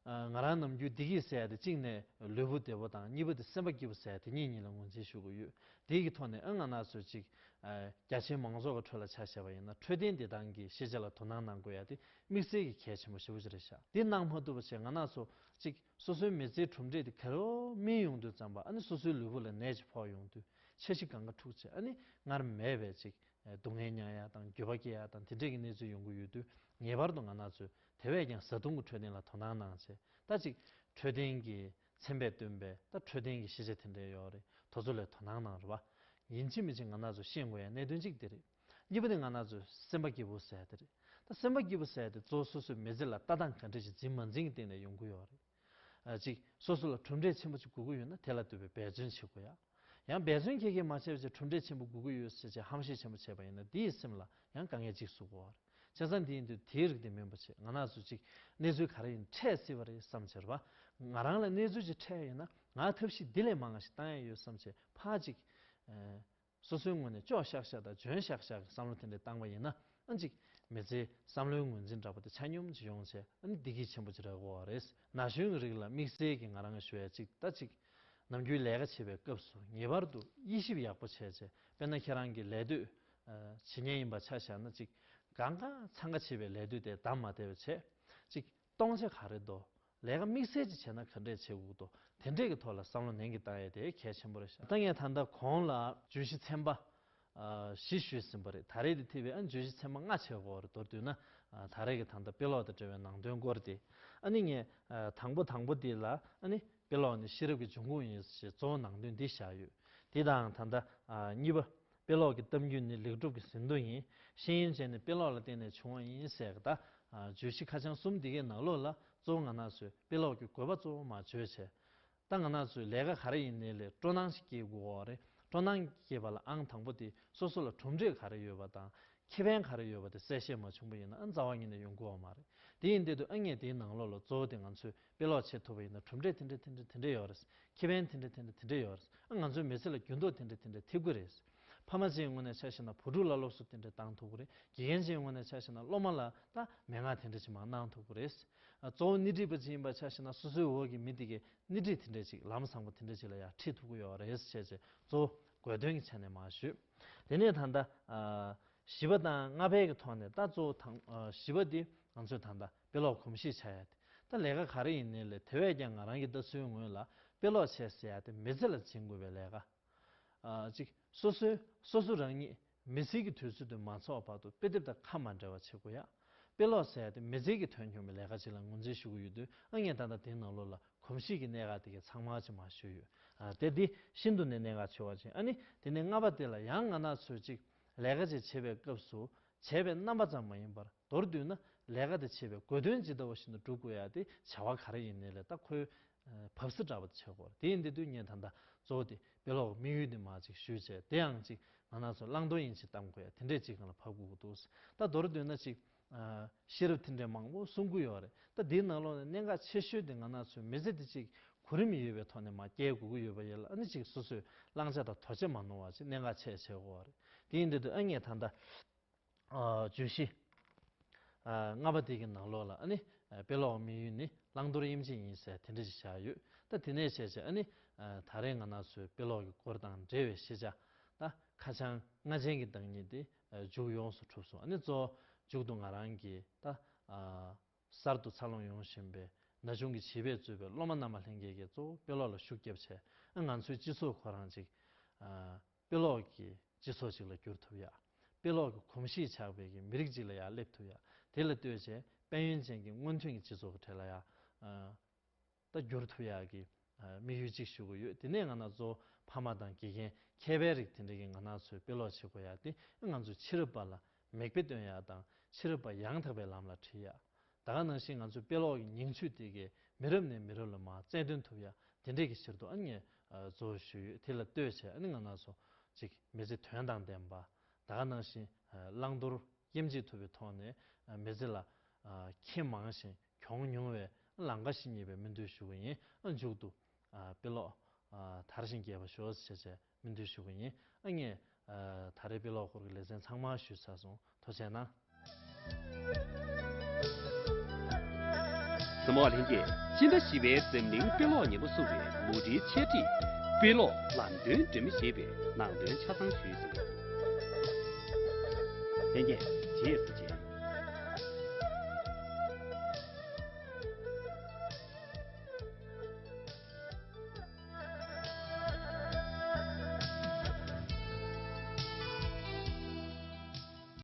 ཨ་ང་རང་ནམ་རྒྱུན་བདེ་སྐྱིད་ཟེར་ཡ་དེ་གཅིག་ནས་ལུས་པོ་བདེ་པོ་དང་གཉིས་པ་དེ་སེམས་པ་སྐྱིད་པོ་ཟེར་ཡ་དེ་གཉིས་གཉིས་ལ་ངོས་འཛིན་ཞུ་དགོས་ཡོད། དེ་གི་ཐོག་ནས་ཨ་ང་རང་ཚོ་གཅིག་ཨ་རྒྱ་ཆེའི་མང་ཚོགས་ཀྱི་ཁྲོད་ལ་ཆ་བཞག་པ་ཡིན་ན་འཕྲོད་བསྟེན་བདེ་ཐང་གི་ཤེས་བྱ་ལ་དོ་སྣང་གནང་དགོས་ཡ་དེ་དམིགས་བསལ་གྱི་གལ་ཆེན་པོ་ཞེ་པོ་ཅིག་རེད་ཤག་དེ་གནང་མ་ཐུབ་པ་བྱས་ང་རང་ཚོ་གཅིག་སོ་སོའི་མི་ཚེའི་གྲུབ་འབྲས་དེ་ག་ལེར་སྨིན་ཡོང་དུས་ཙམ་པ་ཨ་ནི་སོ་སོའི་ལུས་པོ་ལ་ནད་ཅིག་ཕོག་ཡོང་དུས་འཆར་གཞི་གང་ག་འཁྲུག་བྱས་ཨ་ནི་སྔར་མེད་པའི་ཅིག་ སྡུག་བསྔལ་མྱངས་ཡ་དང་འགྱོད་པ་སྐྱེ་ཡ་དང་དེ་འདྲས་ཀྱི་གནས་ཚུལ་ཡོང་གི་ཡོད་དུས། ངེས་པར་དུ་ང་རང་ཚོས་དེ་བས་ཀྱང་བཟའ་བཏུང་གི་འཕྲོད་བསྟེན་ལ་དོ་སྣང་གནང་བྱས། ད་ཅིག་འཕྲོད་བསྟེན་གྱི་ཚན་པས་བཏོན་པའི་ད་འཕྲོད་བསྟེན་གྱི་ཤེས་བྱ་དེ་འདྲས་ཡོད་རེད། དེ་ཚོ་ལ་དོ་སྣང་གནང་རོགས། ཡིན་གཅིག་མིན་གཅིག་ང་རང་ཚོ་ཤེས་དགོས་ཡ་གནད་དོན་གཅིག་དེ་རེད། གཉིས་པ་ནི་ང་རང་ཚོ་སེམས་པ་སྐྱིད་པོ་ཟེར་ཡ་དེ་རེད། ད་སེམས་པ་སྐྱིད་པོ་ཟེར་ཡ་དེ་གཙོ་བོ་སོ་སོའི་མི་ཚེ་ལ་ལྟ་སྟངས་ག་འདྲས་ཅིག་འཛིན་མ་འཛིན་གྱི་སྟེང་ནས་ཡོང་གི་ཡོད་རེད། ཨ་ཅིག་སོ་སོ་ལ་གྲུབ་འབྲས་ཆེན་པོ་ཅིག་དགོས་ཀྱི་ཡོད་ན་དེ་ལ་ལྟོས་པའི་འབད་བརྩོན་བྱེད་དགོས་ཡ། ཡང་འབད་བརྩོན་ཁྱེད་ཀྱིས་མ་བྱས་པ་བྱས་གྲུབ་འབྲས་ཆེན་པོ་དགོས་ཀྱི་ཡོད་ཟེར་བྱས་ཧམ་བཤད་ཆེན་པོ་བྱས་པ་ཡིན་ན་དེ་ཡི་སེམས་ལ་ཡང་དཀའ་ངལ་ཅིག་བཟོ་གི་ཡོད་རེད། བྱས་ཙང་དེ་ཡིན་དུས་དེའི་རིགས་དེ་མིན་པ་བྱས་ང་རང་ཚོ་ཅིག་གནས་ཚུལ་ག་རེ་ཡིན་འཕྲད་སྲིད་པ་རེད་བསམ་བྱས་རེད་པ། ང་རང་ལ་གནས་ཚུལ་ཅིག་འཕྲད་ཡོད་ན་ང་ཐབས་ཤེས་འདི་ལས་མང་བ་ཞིག་བཏང་ཡ་ཡོད་བསམ་བྱས་ཕར་ཅིག་ཨ། སོ་སོའི་ངོས་ནས་སྐྱོ་ཤག་ཤག་དང་འཇོན་ཤག་ཤག་གི་བསམ་བློ་དེ་འདྲ་བཏང་བ་ཡིན་ན་ཨ་ཅིག་མི་ཚེའི་བསམ་བློའི་ངོས་འཛིན་འདྲ་པོ་དེ་ཆ་སྙོམས་ཅིག་ཡོང་བྱས་ཨ་ནི་བདེ་སྐྱིད་ཆེན་པོ་ཅིག་རག་གི་ཡོད་རེད། ན་གཞོན་གྱི་རིགས་ལ་དམིགས་བསལ་གྱི་ང་རང་གིས་ཞུ་ཡ་ཅིག་ད་ཅིག་ནམ་རྒྱུན་ལས་ཀ་བྱེད་པའི་སྐབས་སུ་ངེས་པར་དུ་དབྱེ་ཞིབ་ཡག་པོ་བྱས་བྱས་དཔེར་ན་ཁྱེད་རང་གི་ལས་སྡོད་བྱེད་མཁན་ཡིན་པ་ཆ་བཞག་ན་ཅིག་གང་ག་འཚང་ཁ་ཆེ་བའི་ལས་སྡོད་དེ་བདམས་མ་བསྡད་པ་བྱས་ཅིག་གཏོང་ཆ་ག་རེ་འདུག་ལས་ཀ་དམིགས་བསལ་ཅིག་བྱས་ན་ག་འདྲས་བྱེད་དགོས་འདུག་དེ་འདྲས་ཀྱི་ཐོག་ལ་བསམ་བློ་ནན་གྱིས་བཏང་ཡས་དེ་གལ་ཆེན་པོ་རེད་ཤག་ད་ངས་ད་ལྟ་གོང་ལ་བརྗོད་གཞི་ཚན་པ་ཨ་བཞི་ཞུས་ཟིན་པ་རེད། ད་རེས་དེ་ཐེ་བའི་ཨ་བརྗོད་གཞི་ཚན་པ་ལྔ་བྱེད་དགོས་རེད། མདོར་བསྡུས་ན་ཨ་ད་རེས་ཀྱི་ད་ལྟ་དཔེ་ཀློག་དང་འབྲེལ་བའི་ནང་དོན་སྐོར་དེ་ཨ་ནི་ངས་ཨ་དང་པོ་དང་པོ་དེ་ལ་ཨ་ནི་དཔེ་ཀློག་ནི་ཤེས་རབ་ཀྱི་འབྱུང་ཁུངས་ཡིན་ཞེས་གཙོ་བོ་ནང་དོན་འདི་བཞག་ཡོད། དེ་དང་ད་ལྟ་ཨ་གཉིས་པ། དཔེ་ཀློག་གི་གཏམ་རྒྱུད་ནི་ལེགས་གྲུབ་ཀྱི་ཟིན་ཐོ་ཡིན། ཤེས་ཡོན་ཅན་ནི་དཔེ་ཀློག་ལ་བརྟེན་ནས་བྱུང་བ་ཡིན་ཟེར་གི་ད། ཨ་བརྗོད་གཞི་ཁ་བྱང་གསུམ་འདི་གའི་ནང་ལོགས་ལ་གཙོ་བོ་ང་རང་ཚོས་དཔེ་ཀློག་གི་དགོས་པ་གཙོ་བོ་མར་བརྗོད་བྱས། ད་ང་རང་ཚོས་ལས་ཀ་ག་རེ་ཡིན་ནའི་ལས་སྤྲོ་སྣང་ཞིག་སྐྱེ་དགོས་པ་རེད། སྤྲོ་སྣང་སྐྱེས་པ་ལ་ཨང་དང་པོ་དེ་སོ་སོ་ལ་གྲུབ་འབྲས་ག་རེ་ཡོད་པ་དང་ཁེ་ཕན་ག་རེ་ཡོད་པ་དེ་གསལ་བཤད་མ་བྱུང་པ་ཡིན་ན་ཨ་རྩ་བ་ཉིད་ནས་ཡོང་གི་ཡོད་མ་རེད། དེ་ཡིན་དུས་ཨ་ངས་དེའི་ནང་ལོགས་ལ་གཙོ་བོ་དེ་ང་ཚོས་དཔེ་ཀློག་བྱེད་ཐུབ་པ་ཡིན་ན་གྲུབ་འབྲས་དེ་འདྲ་དེ་འདྲ་དེ་འདྲ་ཡོད་རེད། ཁེ་ཕན་དེ་འདྲ་དེ་འདྲ་དེ་འདྲ་ཡོད་རེད། ཨ་ང་ཚོའི་མི་ཚེ་ལ་འགྱུར་ལྡོག་དེ་འདྲ་དེ་འདྲ་ཐེབས་ཀྱི་རེད། ཕ་མ་ཅིག་ངོས་ནས་ཆ་བཞག་ན་བུ་ཕྲུག་ལ་སློབ་གསོ་དེ་འདྲ་བཏང་ཐུབ་ཀྱི་རེད། དགེ་རྒན་ཅིག་ངོས་ནས་ཆ་བཞག་ན་སློབ་མ་ལ་ད་མན་ངག་དེ་འདྲ་ཅིག་མར་གནང་ཐུབ་ཀྱི་རེད། ཨ་གཙོ་བོ་སྣེ་ཁྲིད་པ་ཅིག་ཡིན་པ་ཆ་བཞག་ན་སོ་སོའི་འོག་གི་མི་དེ་གའི་སྣེ་ཁྲིད་དེ་འདྲ་ཅིག་ལམ་བཟང་པོ་དེ་འདྲ་ཅིག་ལ་ཡང་ཁྲིད་ཐུབ་ཀྱི་ཡོད་རེད་ཅེས་བྱས་གཙོ་བོ་དགོས་དོན་གྱི་ཆ་ནས་མར་ཞུས། དེ་ནས་ད་ལྟ་ཨ་བཞི་པ་དང་ལྔ་པའི་གི་ཐོག་ནས་ད་གཙོ་བོ་དང་ཨ་བཞི་པ་དེ་ང་ཚོས་ད་ལྟ་དཔེ་ཀློག་གོམས་གཤིས་ཆགས་ཡ་དེ། ད་ལས་ཀ་ག་རེ་ཡིན་ནའི་ལས་དེ་བས་ཀྱང་ང་རང་གི་ལྟ་ཚུལ་ངོས་ལ་དཔེ་ཀློག་བྱས་ཟེར་ཡ་དེ་མི་ཚེ་ལ་འཛིན་དགོས་པའི་ལས་ཀ་ཨ་གཅིག་སོ་སོའི་སོ་སོ་རང་ཉིད་མི་ཚེ་གི་དུས་ཚོད་དུ་མ་འཚོགས་བར་དུ་དཔེ་དེབ་དང་ཁ་མ་འབྲལ་བ་བྱེད་དགོས་ཡ། དཔེ་ཀློག་ཟེར་ཡ་དེ་མི་ཚེ་གི་དོན་སྙིང་པོའི་ལས་ཀ་ཅིག་ལ་ངོས་འཛིན་ཞུ་གི་ཡོད་དུས་ཨ་ངས་ད་ལྟ་དེའི་ནང་ལོགས་ལ་གོམས་གཤིས་ཀྱི་གནད་འགག་དེ་གའི་ཚང་མ་ཅིག་མར་ཞུས་ཡོད། ཨ་དེ་འདི་ཤིན་ཏུ་ནས་གནད་འགག་ཆེ་བ་ཅིག་ཨ་ནི་དེ་ནས་ལྔ་པ་དེ་ལ་ཡང་ང་རང་ཚོས་ཅིག་ལས་ཀ་ཅིག་བྱེད་པའི་སྐབས་སུ་བྱས་པའི་རྣམ་པ་ཙམ་མ་ཡིན་པར་མདོར་བསྡུས་ན་ལས་ཀ་དེ་བྱེད་པའི་དགོས་དོན་ཇི་ལྟ་བ་བཞིན་དུ་སྒྲུབ་དགོས་ཡ་དེ་བྱ་བ་ག་རེ་ཡིན་ནའི་ལས་ད་ཁོའི་བབས་ས་འདྲ་པོ་དེ་བྱེད་དགོས་རེད། དེ་ཡིན་དུས་ངས་ད་ལྟ་གཙོ་བོ་དེ་དཔེ་ཀློག་དམིགས་ཡུལ་དེ་མར་ཅིག་ཞུས་བྱས་དེ་ཡང་ཅིག་ང་རང་ཚོ་བླང་དོར་ཡིན་ཅིག་གཏམ་དགོས་ཡ་དེ་འདྲས་ཅིག་སྒང་ལ་བབས་དགོས་ཀྱི་འདུག་ད་མདོར་བསྡུས་ན་ཅིག་ཤེས་རབ་དེ་འདྲས་མང་པོ་གསུང་གི་ཡོད་རེད། ད་དེའི་ནང་ལོགས་ནས་གནད་འགག་ཆེ་ཤོས་དེ་ང་རང་ཚོའི་མི་ཚེ་དེ་ཅིག་གོ་རིམ་ཡོད་པའི་ཐོག་ནས་མར་སྐྱེལ་དགོས་ཀྱི་ཡོད་པ་ཡིན་ལ་ཨ་ནི་ཅིག་སོ་སོས་བླང་བྱ་དང་དོར་བྱ་མ་ནོར་བ་ཅིག་གནད་འགག་ཆེ་ཆེ་དགོས་རེད། དེ་ཡིན་དུས་ཨ་ངས་ད་ལྟ་ཨ་བརྗོད་གཞི་ཨ་ལྔ་པ་དེ་གི་ནང་ལོགས་ལ་ཨ་ནི་ཨ་དཔེ་ཀློག་དམིགས་ཡུལ་ནི་བླང་དོར་དབྱེ་འབྱེད་ཡིན་ཟེར་དེ་འདྲ་ཞིག་བཞག་ཡོད། ད་དེ་ནས་བྱས་བྱས་ཨ་ནི་ཨ་ད་རེས་ང་རང་ཚོའི་དཔེ་ཀློག་གི་སྐོར་དང་འབྲེལ་བའི་ཤེས་བྱ་ད་ཁ་བྱང་ལྔ་ཅན་གྱི་བདག་ཉིད་དེ་ཨ་མཇུག་ཡོངས་སུ་གྲུབ་སོང་། ཨ་ནི་གཙོ་བོ་མཇུག་ཏུ་ང་རང་གིས་ད་ཨ་གསར་དུ་འཚར་ལོངས་ཡོང་བཞིན་པའི་ན་ཆུང་གི་བྱིས་པས་གཙོས་པའི་སློབ་མ་རྣམས་ལྷན་རྒྱས་ཀྱིས་གཙོ་བོ་དཔེ་ཀློག་ལ་ཤུགས་བརྒྱབ་བྱས་ཨ་ང་ཚོའི་སྤྱི་ཚོགས་ཁོ་རང་ཅིག་ཨ་དཔེ་ཀློག་གི་སྤྱི་ཚོགས་ཅིག་ལ་འགྱུར་ཐུབ་ཡ། དཔེ་ཀློག་གི་གོམས་གཤིས་ཆགས་པའི་གི་མི་རིགས་ཅིག་ལ་ཡར་སླེབས་ཐུབ་ཡ། དེ་ལ་ལྟོས་བྱས་དཔལ་ཡོན་ཅན་གྱི་སྔོན་ཐོན་གྱི་སྤྱི་ཚོགས་ཀྱི་གྲས་ལ་ཡར་ཨ་ད་འགྱུར་ཐུབ་ཡག་གི་ཨ་དམིགས་ཡུལ་གཅིག་ཞུ་གི་ཡོད། དེ་ནས་ང་རང་ཚོ་ཕ་མ་དང་དགེ་རྒན་མཁས་པའི་རིགས་དེ་འདྲ་གིས་ང་རང་ཚོའི་དཔེ་ཀློག་བྱེད་དགོས་ཡག་དེ་ང་ཚོའི་ཕྱི་རབས་པ་ལ་མིག་དཔེ་སྟོན་ཡག་དང་ཕྱི་རབས་པ་ཡང་དག་པའི་ལམ་ལ་ཁྲིད་ཡག་ད་ག་ནང་བཞིན་ང་ཚོའི་དཔེ་ཀློག་གི་ཉིང་བཅུད་དེ་གས་མི་རབས་ནས་མི་རབས་ལ་མར་རྩལ་འདོན་ཐུབ་ཡག་དེ་འདྲས་ཀྱི་ཕྱིར་དུ་ཨ་ངས་ཨ་གཙོ་བོ་ཞུས་ཡོད། དེ་ལ་ལྟོས་བྱས་ཨ་ནི་ང་རང་ཚོ་ཅིག་མི་ཚེ་དོན་དང་ལྡན་པ་ད་ག་ནང་བཞིན་ཨ་བླང་དོར་དབྱེ་འབྱེད་ཐུབ་པའི་ཐོག་ནས་ཨ་མི་ཚེ་ལ་ཨ་ཁྱེད་མང་ཞིང་གྱོང་མྱོང་བའི་ལམ་ཁ་ཞིག་རྙེད་པའི་སྨོན་འདུན་ཞུ་གི་ཡིན། ཨ་མཇུག་ཏུ་ཨ་དཔེ་ཀློག་ཨ་དར་ཞིང་རྒྱས་པ་ཤོག་ཅེས་བྱས་སྨོན་འདུན་ཞུ་གི་ཡིན། ཨ་ངས་ཨ་ད་རེས་དཔེ་ཀློག་སྐོར་གྱི་ལེ་ཚན་ཚང་མ་ཞུས་ཚར་སོང་། ཐུགས་རྗེ་གནང་། གཟིགས་མོ་བ་ལྷན་རྒྱས། སྤྱི་ཟླ་བཞི་པའི་འཛམ་གླིང་དཔེ་ཀློག་ཉིན་མོ་བསུ་བའི་མུ་འབྲེལ་ཆེད་སྒྲིག་དཔེ་ཀློག་ལམ་སྟོན་འབྲེལ་མོ་ཞེས་པའི་ནང་དོན་ཆ་ཚང་ཞུས་ཟིན། ལྷན་རྒྱས་རྗེས་སུ་མཇལ།